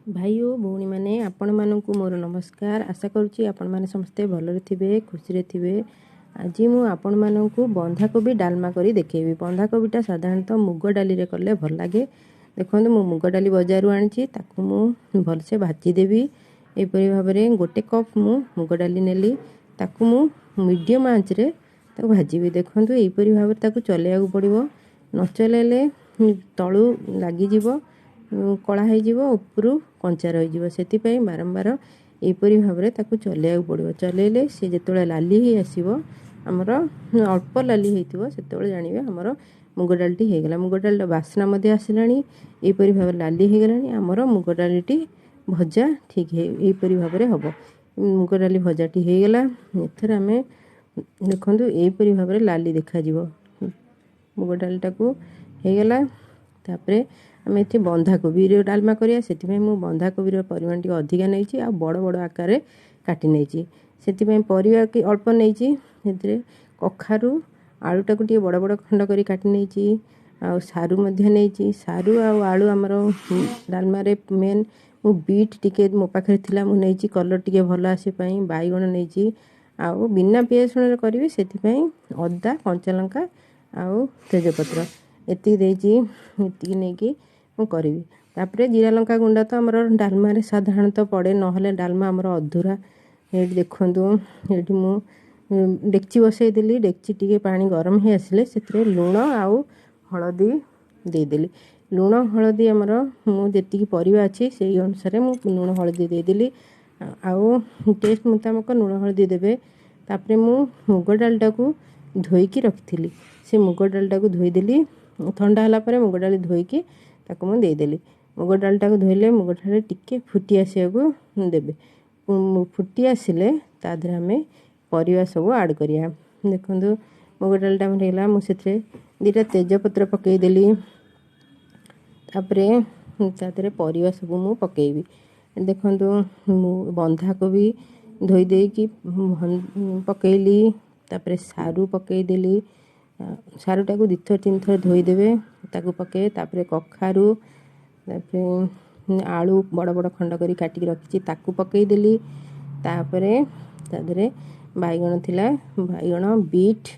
ଭାଇ ଓ ଭଉଣୀମାନେ, ଆପଣମାନଙ୍କୁ ମୋର ନମସ୍କାର। ଆଶା କରୁଛି ଆପଣମାନେ ସମସ୍ତେ ଭଲରେ ଥିବେ, ଖୁସିରେ ଥିବେ। ଆଜି ମୁଁ ଆପଣମାନଙ୍କୁ ବନ୍ଧାକୋବି ଡାଲମା କରି ଦେଖେଇବି। ବନ୍ଧାକୋବିଟା ସାଧାରଣତଃ ମୁଗ ଡାଲିରେ କଲେ ଭଲ ଲାଗେ। ଦେଖନ୍ତୁ, ମୁଁ ମୁଗ ଡାଲି ବଜାରରୁ ଆଣିଛି, ତାକୁ ମୁଁ ଭଲସେ ଭାଜିଦେବି। ଏହିପରି ଭାବରେ ଗୋଟେ କପ୍ ମୁଁ ମୁଗ ଡାଲି ନେଲି, ତାକୁ ମୁଁ ମିଡ଼ିୟମ୍ ଆଞ୍ଚରେ ତାକୁ ଭାଜିବି। ଦେଖନ୍ତୁ, ଏହିପରି ଭାବରେ ତାକୁ ଚଲେଇବାକୁ ପଡ଼ିବ। ନ ଚଲେଇଲେ ତଳୁ ଲାଗିଯିବ, କଳା ହେଇଯିବ, ଉପରୁ କଞ୍ଚା ରହିଯିବ। ସେଥିପାଇଁ ବାରମ୍ବାର ଏହିପରି ଭାବରେ ତାକୁ ଚଲେଇବାକୁ ପଡ଼ିବ। ଚଲେଇଲେ ସେ ଯେତେବେଳେ ଲାଲି ହେଇ ଆସିବ, ଆମର ଅଳ୍ପ ଲାଲି ହେଇଥିବ, ସେତେବେଳେ ଜାଣିବେ ଆମର ମୁଗ ଡାଲିଟି ହେଇଗଲା। ମୁଗ ଡାଲିର ବାସ୍ନା ମଧ୍ୟ ଆସିଲାଣି। ଏହିପରି ଭାବରେ ଲାଲି ହେଇଗଲାଣି ଆମର ମୁଗ ଡାଲିଟି ଭଜା। ଠିକ୍ ଏହିପରି ଭାବରେ ହେବ। ମୁଗ ଡାଲି ଭଜାଟି ହେଇଗଲା। ଏଥର ଆମେ ଦେଖନ୍ତୁ, ଏହିପରି ଭାବରେ ଲାଲି ଦେଖାଯିବ ମୁଗ ଡାଲିଟାକୁ ହେଇଗଲା। ତାପରେ ଆମେ ଏଠି ବନ୍ଧାକୋବିର ଡାଲମା କରିବା। ସେଥିପାଇଁ ମୁଁ ବନ୍ଧାକୋବିର ପରିମାଣ ଟିକେ ଅଧିକା ନେଇଛି ଆଉ ବଡ଼ ବଡ଼ ଆକାରରେ କାଟି ନେଇଛି। ସେଥିପାଇଁ ପରିବା କି ଅଳ୍ପ ନେଇଛି। ସେଥିରେ କଖାରୁ, ଆଳୁଟାକୁ ଟିକେ ବଡ଼ ବଡ଼ ଖଣ୍ଡ କରି କାଟି ନେଇଛି ଆଉ ସାରୁ ମଧ୍ୟ ନେଇଛି। ସାରୁ ଆଉ ଆଳୁ ଆମର ଡାଲମାରେ ମେନ୍। ମୁଁ ବିଟ୍ ଟିକେ ମୋ ପାଖରେ ଥିଲା, ମୁଁ ନେଇଛି କଲର୍ ଟିକେ ଭଲ ଆସିବା ପାଇଁ। ବାଇଗଣ ନେଇଛି ଆଉ ବିନା ପିଆଜ ରସୁଣରେ କରିବି, ସେଥିପାଇଁ ଅଦା, କଞ୍ଚାଲଙ୍କା ଆଉ ତେଜପତ୍ର ଏତିକି ଦେଇଛି। ଏତିକି ନେଇକି ମୁଁ କରିବି। ତାପରେ ଜିରା ଲଙ୍କା ଗୁଣ୍ଡ ତ ଆମର ଡାଲମାରେ ସାଧାରଣତଃ ପଡ଼େ, ନହେଲେ ଡାଲମା ଆମର ଅଧୁରା। ଏଇଠି ଦେଖନ୍ତୁ, ଏଇଠି ମୁଁ ଡେକ୍ଚି ବସେଇଦେଲି। ଡେକ୍ଚି ଟିକେ ପାଣି ଗରମ ହେଇ ଆସିଲେ ସେଥିରେ ଲୁଣ ଆଉ ହଳଦୀ ଦେଇଦେଲି। ଲୁଣ ହଳଦୀ ଆମର ମୁଁ ଯେତିକି ପରିବା ଅଛି, ସେଇ ଅନୁସାରେ ମୁଁ ଲୁଣ ହଳଦୀ ଦେଇଦେଲି ଆଉ ଟେଷ୍ଟ ମୁତାବକ ଲୁଣ ହଳଦୀ ଦେବେ। ତାପରେ ମୁଁ ମୁଗ ଡାଲିଟାକୁ ଧୋଇକି ରଖିଥିଲି, ସେ ମୁଗ ଡାଲିଟାକୁ ଧୋଇଦେଲି। ଥଣ୍ଡା ହେଲା ପରେ ମୁଗ ଡାଲି ଧୋଇକି ତାକୁ ମୁଁ ଦେଇଦେଲି। ମୁଗ ଡାଲିଟାକୁ ଧୋଇଲେ ମୁଗ ଡାଲି ଟିକେ ଫୁଟି ଆସିବାକୁ ଦେବେ। ଫୁଟି ଆସିଲେ ତା ଦେହରେ ଆମେ ପରିବା ସବୁ ଆଡ଼୍ କରିବା। ଦେଖନ୍ତୁ, ମୁଗ ଡାଲିଟା ଆମର ହେଇଗଲା। ମୁଁ ସେଥିରେ 2ଟା ତେଜପତ୍ର ପକାଇଦେଲି। ତାପରେ ତା ଦେହରେ ପରିବା ସବୁ ମୁଁ ପକାଇବି। ଦେଖନ୍ତୁ, ମୁଁ ବନ୍ଧାକୋବି ଧୋଇ ଦେଇକି ପକାଇଲି। ତାପରେ ସାରୁ ପକାଇଦେଲି। ସାରୁଟାକୁ 2ଥର 3ଥର ଧୋଇଦେବେ, ତାକୁ ପକାଇବେ। ତାପରେ କଖାରୁ, ତାପରେ ଆଳୁ ବଡ଼ ବଡ଼ ଖଣ୍ଡ କରି କାଟିକି ରଖିଛି, ତାକୁ ପକାଇଦେଲି। ତାପରେ ତା ଦେହରେ ବାଇଗଣ ଥିଲା, ବାଇଗଣ, ବିଟ୍।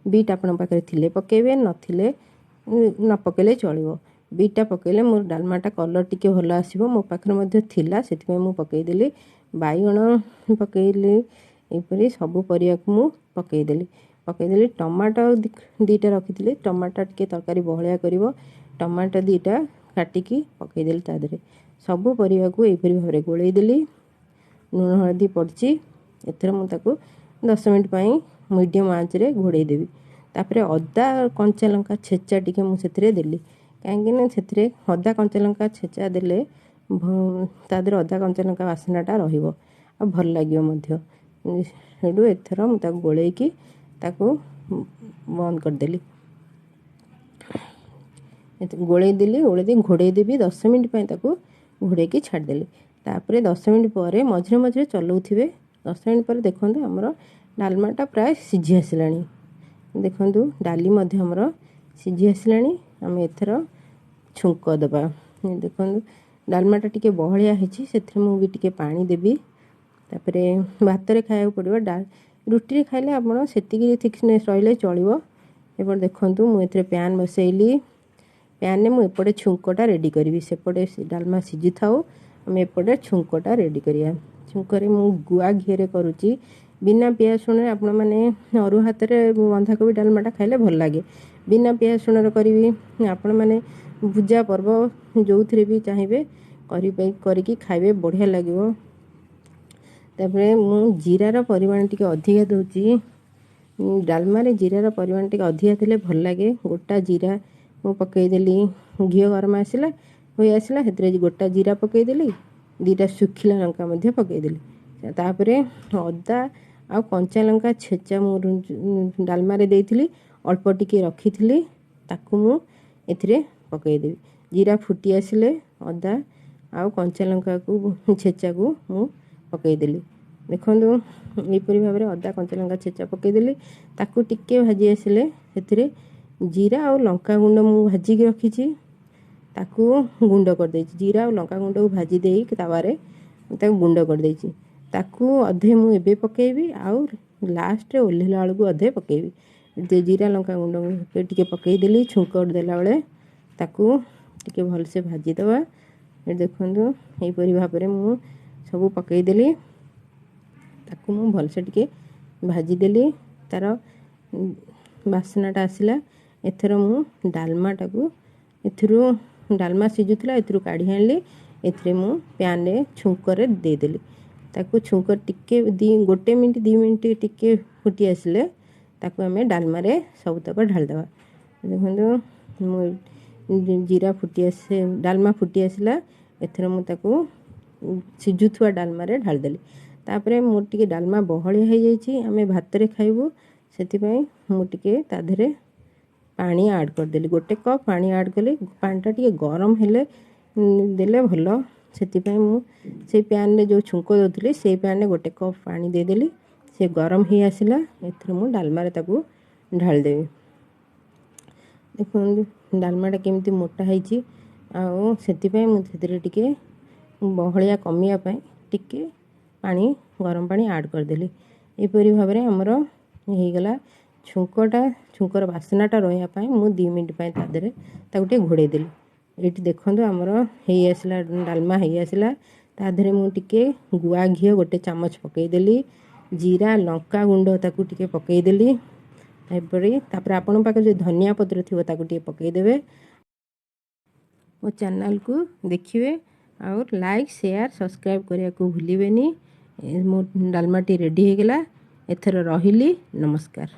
ବିଟ୍ ଆପଣଙ୍କ ପାଖରେ ଥିଲେ ପକାଇବେ, ନଥିଲେ ନ ପକାଇଲେ ଚଳିବ। ବିଟ୍ଟା ପକାଇଲେ ମୋର ଡାଲମାଟା କଲର୍ ଟିକେ ଭଲ ଆସିବ। ମୋ ପାଖରେ ମଧ୍ୟ ଥିଲା, ସେଥିପାଇଁ ମୁଁ ପକାଇଦେଲି। ବାଇଗଣ ପକାଇଲି। ଏହିପରି ସବୁ ପରିବାକୁ ମୁଁ ପକାଇଦେଲି ପକାଇଦେଲି ଟମାଟୋ 2ଟା ରଖିଥିଲି, ଟମାଟୋ ଟିକେ ତରକାରୀ ବହଳିଆ କରିବ। ଟମାଟୋ 2ଟା କାଟିକି ପକାଇଦେଲି ତା ଦେହରେ। ସବୁ ପରିବାକୁ ଏହିପରି ଭାବରେ ଗୋଳେଇ ଦେଲି। ଲୁଣ ହଳଦୀ ପଡ଼ିଛି। ଏଥର ମୁଁ ତାକୁ 10 ମିନିଟ୍ ପାଇଁ ମିଡ଼ିୟମ୍ ଆଞ୍ଚରେ ଘୋଡ଼େଇ ଦେବି। ତାପରେ ଅଦା କଞ୍ଚା ଲଙ୍କା ଛେଚା ଟିକେ ମୁଁ ସେଥିରେ ଦେଲି, କାହିଁକିନା ସେଥିରେ ଅଦା କଞ୍ଚା ଲଙ୍କା ଛେଚା ଦେଲେ ତା ଦେହରେ ଅଦା କଞ୍ଚା ଲଙ୍କା ବାସ୍ନାଟା ରହିବ ଆଉ ଭଲ ଲାଗିବ ମଧ୍ୟ। ସେଇଠୁ ଏଥର ମୁଁ ତାକୁ ଗୋଳେଇକି ତାକୁ ବନ୍ଦ କରିଦେଲି। ଗୋଳେଇ ଦେଲି, ଗୋଳେଇ ଦେଇ ଘୋଡ଼େଇ ଦେବି। 10 ମିନିଟ୍ ପାଇଁ ତାକୁ ଘୋଡ଼େଇକି ଛାଡ଼ିଦେଲି। ତାପରେ 10 ମିନିଟ୍ ପରେ ମଝିରେ ମଝିରେ ଚଲାଉଥିବେ। 10 ମିନିଟ୍ ପରେ ଦେଖନ୍ତୁ, ଆମର ଡାଲମାଟା ପ୍ରାୟ ସିଝି ଆସିଲାଣି। ଦେଖନ୍ତୁ, ଡାଲି ମଧ୍ୟ ଆମର ସିଝି ଆସିଲାଣି। ଆମେ ଏଥର ଛୁଙ୍କ ଦେବା। ଦେଖନ୍ତୁ, ଡାଲମାଟା ଟିକେ ବହଳିଆ ହେଇଛି, ସେଥିରେ ମୁଁ ବି ଟିକେ ପାଣି ଦେବି। ତାପରେ ଭାତରେ ଖାଇବାକୁ ପଡ଼ିବ। ରୁଟିରେ ଖାଇଲେ ଆପଣ ସେତିକି ଥିକନେସ୍ ରହିଲେ ଚଳିବ। ଏପଟେ ଦେଖନ୍ତୁ, ମୁଁ ଏଥିରେ ପ୍ୟାନ୍ ବସେଇଲି। ପ୍ୟାନ୍ରେ ମୁଁ ଏପଟେ ଛୁଙ୍କଟା ରେଡ଼ି କରିବି। ସେପଟେ ଡାଲମା ସିଝିଥାଉ, ଆମେ ଏପଟେ ଛୁଙ୍କଟା ରେଡ଼ି କରିବା। ଛୁଙ୍କରେ ମୁଁ ଗୁଆ ଘିଅରେ କରୁଛି, ବିନା ପିଆଜ ରସୁଣରେ। ଆପଣମାନେ ଅରୁଆ ଭାତରେ ବନ୍ଧାକୋବି ଡାଲମାଟା ଖାଇଲେ ଭଲ ଲାଗେ। ବିନା ପିଆଜ ରସୁଣରେ କରିବି। ଆପଣମାନେ ପୂଜା ପର୍ବ ଯେଉଁଥିରେ ବି ଚାହିଁବେ କରିକି ଖାଇବେ, ବଢ଼ିଆ ଲାଗିବ। ତାପରେ ମୁଁ ଜିରାର ପରିମାଣ ଟିକେ ଅଧିକା ଦେଉଛି। ଡାଲମାରେ ଜିରାର ପରିମାଣ ଟିକେ ଅଧିକା ଥିଲେ ଭଲ ଲାଗେ। ଗୋଟା ଜିରା ମୁଁ ପକାଇଦେଲି। ଘିଅ ଗରମ ଆସିଲା ହୋଇ ଆସିଲା, ସେଥିରେ ଗୋଟା ଜିରା ପକାଇଦେଲି। 2ଟା ଶୁଖିଲା ଲଙ୍କା ମଧ୍ୟ ପକାଇଦେଲି। ତାପରେ ଅଦା ଆଉ କଞ୍ଚା ଲଙ୍କା ଛେଚା ମୁଁ ଡାଲମାରେ ଦେଇଥିଲି, ଅଳ୍ପ ଟିକେ ରଖିଥିଲି, ତାକୁ ମୁଁ ଏଥିରେ ପକାଇଦେବି। ଜିରା ଫୁଟି ଆସିଲେ ଅଦା ଆଉ କଞ୍ଚା ଲଙ୍କାକୁ ଛେଚାକୁ ମୁଁ ପକାଇଦେଲି। ଦେଖନ୍ତୁ, ଏହିପରି ଭାବରେ ଅଦା କଞ୍ଚା ଲଙ୍କା ଛେଚା ପକାଇଦେଲି। ତାକୁ ଟିକେ ଭାଜି ଆସିଲେ ସେଥିରେ ଜିରା ଆଉ ଲଙ୍କା ଗୁଣ୍ଡ ମୁଁ ଭାଜିକି ରଖିଛି। ତାକୁ ଗୁଣ୍ଡ କରିଦେଇଛି। ଜିରା ଆଉ ଲଙ୍କା ଗୁଣ୍ଡକୁ ଭାଜି ଦେଇ ତାୱାରେ ତାକୁ ଗୁଣ୍ଡ କରିଦେଇଛି। ତାକୁ ଅଧେ ମୁଁ ଏବେ ପକାଇବି ଆଉ ଲାଷ୍ଟରେ ଓହ୍ଲେଇଲା ବେଳକୁ ଅଧେ ପକାଇବି। ଜିରା ଲଙ୍କା ଗୁଣ୍ଡ ଟିକେ ପକାଇଦେଲି। ଛୁଙ୍କ ଦେଲାବେଳେ ତାକୁ ଟିକେ ଭଲସେ ଭାଜିଦେବା। ଦେଖନ୍ତୁ, ଏହିପରି ଭାବରେ ମୁଁ ସବୁ ପକାଇଦେଲି। ତାକୁ ମୁଁ ଭଲସେ ଟିକେ ଭାଜିଦେଲି, ତା'ର ବାସ୍ନାଟା ଆସିଲା। ଏଥର ମୁଁ ଡାଲମାଟାକୁ ଏଥିରୁ, ଡାଲମା ସିଝୁଥିଲା, ଏଥିରୁ କାଢ଼ି ଆଣିଲି। ଏଥିରେ ମୁଁ ପ୍ୟାନ୍ରେ ଛୁଙ୍କରେ ଦେଇଦେଲି। ତାକୁ ଛୁଙ୍କ ଟିକେ 1 ମିନିଟ୍ 2 ମିନିଟ୍ ଟିକେ ଫୁଟି ଆସିଲେ ତାକୁ ଆମେ ଡାଲମାରେ ସବୁତକ ଢାଳିଦେବା। ଦେଖନ୍ତୁ, ମୁଁ ଜିରା ଫୁଟି ଆସେ, ଡାଲମା ଫୁଟି ଆସିଲା। ଏଥର ମୁଁ ତାକୁ ସିଝୁଥିବା ଡାଲମାରେ ଢାଳିଦେଲି। ତାପରେ ମୋର ଟିକେ ଡାଲମା ବହଳିଆ ହେଇଯାଇଛି, ଆମେ ଭାତରେ ଖାଇବୁ, ସେଥିପାଇଁ ମୁଁ ଟିକେ ତା ଦେହରେ ପାଣି ଆଡ଼୍ କରିଦେଲି। 1 କପ୍ ପାଣି ଆଡ଼୍ କଲି। ପାଣିଟା ଟିକେ ଗରମ ହେଲେ ଦେଲେ ଭଲ, ସେଥିପାଇଁ ମୁଁ ସେଇ ପ୍ୟାନ୍ରେ ଯେଉଁ ଛୁଙ୍କ ଦେଉଥିଲି, ସେଇ ପ୍ୟାନ୍ରେ 1 କପ୍ ପାଣି ଦେଇଦେଲି। ସେ ଗରମ ହେଇ ଆସିଲା। ଏଥର ମୁଁ ଡାଲମାରେ ତାକୁ ଢାଳିଦେବି। ଦେଖନ୍ତୁ, ଡାଲମାଟା କେମିତି ମୋଟା ହେଇଛି। ଆଉ ସେଥିପାଇଁ ମୁଁ ସେଥିରେ ଟିକେ ବହଳିଆ କମିବା ପାଇଁ ଟିକେ ପାଣି, ଗରମ ପାଣି ଆଡ଼୍ କରିଦେଲି। ଏହିପରି ଭାବରେ ଆମର ହେଇଗଲା। ଛୁଙ୍କଟା, ଛୁଙ୍କର ବାସ୍ନାଟା ରହିବା ପାଇଁ ମୁଁ 2 ମିନିଟ୍ ପାଇଁ ତା ଦେହରେ ତାକୁ ଟିକେ ଘୋଡ଼େଇ ଦେଲି। ଏଇଠି ଦେଖନ୍ତୁ, ଆମର ହେଇ ଆସିଲା, ଡାଲମା ହେଇ ଆସିଲା। ତା ଦେହରେ ମୁଁ ଟିକେ ଗୁଆ ଘିଅ 1 ଚାମଚ ପକାଇଦେଲି। ଜିରା ଲଙ୍କା ଗୁଣ୍ଡ ତାକୁ ଟିକେ ପକାଇଦେଲି ଏପରି। ତାପରେ ଆପଣଙ୍କ ପାଖରେ ଯଦି ଧନିଆ ପତ୍ର ଥିବ, ତାକୁ ଟିକେ ପକାଇଦେବେ। ମୋ ଚ୍ୟାନେଲକୁ ଦେଖିବେ ଆଉ ଲାଇକ୍, ସେୟାର, ସବସ୍କ୍ରାଇବ୍ କରିବାକୁ ଭୁଲିବେନି। ମୋ ଡାଲମାଟି ରେଡ଼ି ହେଇଗଲା। ଏଥର ରହିଲି, ନମସ୍କାର।